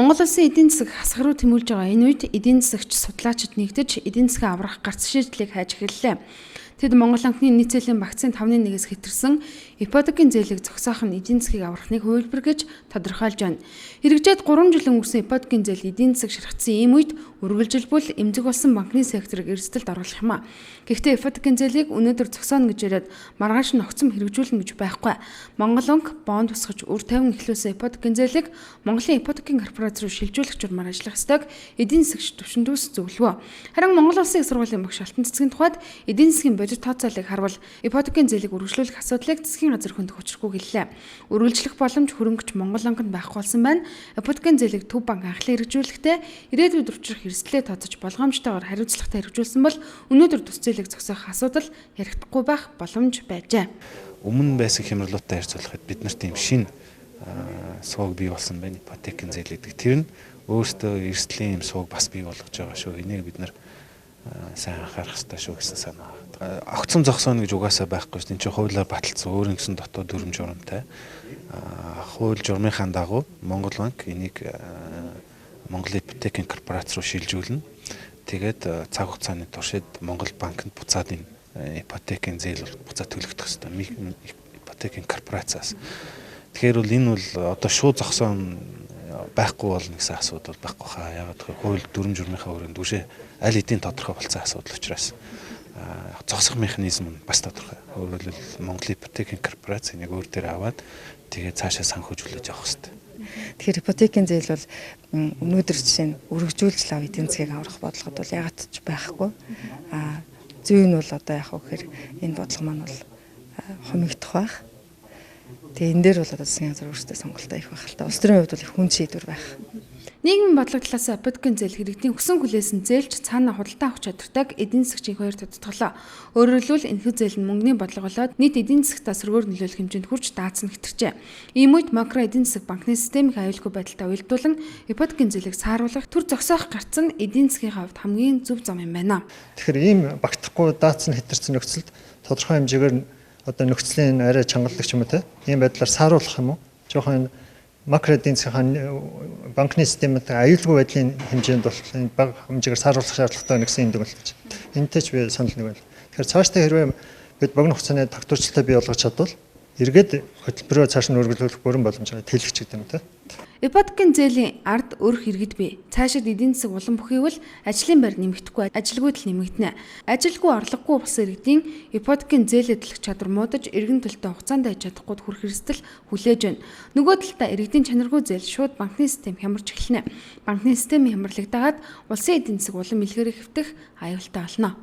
Монгол улсын эдийн засаг хасах руу тэмүүлж байгаа энэ үед эдийн засагч судлаачид нэгдэж эдийн засгаа аврах гарц шийдлийг хайж эхэллээ. Тэд Монгол банкны нийт зээлийн багцын 5.1-ээс хэтэрсэн ипотекийн зээлийг зогсоох нь эдийн засгийг аврахыг хувилбар гэж тодорхойлж байна. Хэрэгжээд 3 жилийн өнгөрсөн ипотекийн зээл эдийн засаг шархацсан ийм үед үргэлжилбэл эмзэг болсон банкны секторыг эрсдэлд оруулах юм а. Гэхдээ ипотекийн зээлийг өнөөдөр зогсооно гэж яриад маргааш нь огцом хэрэгжүүлнэ гэж байхгүй. Монгол банк бонд босгож үр тавин эхлүүлсэн ипотекийн зээлийг Монголын ипотекийн корпорац руу шилжүүлэх журмаар ажиллах ёстойг эдийн засагч төвшөндөөс зөвлөвөө. Харин Монгол Улсын их сургуулийн багш Алтан цэцгийн тухайд эдийн засгийн бодит тооцоолыг харвал ипотекийн зээлийг үргэлжлүүлэх асуудлыг засгийн газар хөндөх учиргүй гэллээ. Үргэлжлэх боломж хөрөнгөч Монгол банкнд байхгүй болсон байна. Ипотекийн зээлийг Төв банк анхлан хэрэгжүүлэхдээ ирээдүйд учрах эрсдлээ тооцож болгоомжтойгоор хариуцлагатай хэрэгжүүлсэн бол өнөөдөр тус зээлийг зогсоох асуудал ярихдаггүй байх боломж байжээ. Өмнө байсан хямралуудтай харьцуулахад бид нарт ийм шинэ сууг бий болсон байна. Ипотекийн зээл гэдэг. Тэр нь өөртөө эрсдлийн юм сууг бас бий болгож байгаа шүү. Энийг бид нар сайн анхаарах хэрэгтэй шүү гэсэн санаа. Огцом зогсооно гэж угаасаа байхгүй шүү. Энд чинь хуулиар баталсан өөрийн гэсэн дотоод дүрм журамтай. Хууль журмынхаа дагуу Монгол банк энийг Монгол ипотекийн корпорац руу шилжүүлнэ. Тэгээд цаг хугацааны туршид Монгол банкнд буцаад энэ ипотекийн зээл бол буцаад төлөгдөх хэрэгтэй. Ипотекийн корпорациас. Тэгэхээр бол энэ бол одоо шууд зогсоон байхгүй болно гэсэн асуудал байхгүй хаа. Ягаад гэвэл хууль дүрм журмынхаа өрөөнд үшээ аль хэдийн тодорхой болсон асуудал учраас зогсох механизм нь бас тодорхой. Өөрөөр хэлбэл Монгол ипотекийн корпорац энийг өөр дээр аваад тэгээ цаашаа санхүүжүүлж явах хэрэгтэй. Тэгэхээр ипотекийн зээл бол өнөөдөр жишээ нь өргөжүүлж лав эдийн засгийг аврах бодлогод бол ягаад ч байхгүй. Зүй нь бол одоо яг гэхээр энэ бодлого маань бол хумигдах байх. Тэгээ энэ дээр бол одоо засгийн газар өөрсдөө сонголтоо их байх л та. Улс төрийн хувьд бол их хүн шийдвэр байх. Нийгмийн бодлого талаас ипотекийн зээл иргэдийн хүсэн хүлээсэн зээлч цаана худалдан авах чадвартайг эдийн засгчийн хоёр тодтголоо. Өөрөөр хэлбэл энэхүү зээл нь мөнгөний бодлого болоод нийт эдийн засагтаа сөргөөр нөлөөлөх хэмжээнд хүрч даацна хэтэрчээ. Ийм үед макро эдийн засаг банкны системийн аюулгүй байдалтай уялдуулан ипотекийн зээлийг сааруулах төр зогсоох гарц нь эдийн засгийн хувьд хамгийн зөв зам юм байна. Тэгэхээр ийм багтахгүй даацна хэтэрсэн нөхцөлд тодорхой хэмжээгээр одоо нөхцөлийн арай чангалдаг ч юм уу те ийм байдлаар сааруулах юм уу? Жохон макро эдийн засгийн банкны системд аюулгүй байдлын хэмжээнд бол бага хэмжээгээр сааруулах шаардлагатай байна гэсэн юм дүгнэлт. Энэтэй ч би санал нэг байна. Тэгэхээр цаашдаа хэрвээ бид богино хугацааны тогтворчлолтой бий болгож чадвал эргээд хөтөлбөрөө цааш нь үргэлжлүүлэх бүрэн боломж тэлэх ч гэдэг юм те. Ипотекийн зээлийн ард өрх иргэд бий. Цаашид эдийн засаг улам бүхийвэл ажлын байр нэмэгдэхгүй, ажилгүйдэл нэмэгдэнэ. Ажилгүй орлогогүй болсон иргэдийн ипотекийн зээлээ төлөх чадвар муудаж, эргэн төлтөө хугацаанд аж чадахгүй хүрэх эрсдэл хүлээж байна. Нөгөө талдаа иргэдийн чанаргүй зээл шууд банкны систем хямарч эхэлнэ. Банкны системийн хямралыг дагаад улсын эдийн засаг улам илгээр хэвтэх аюултай болно.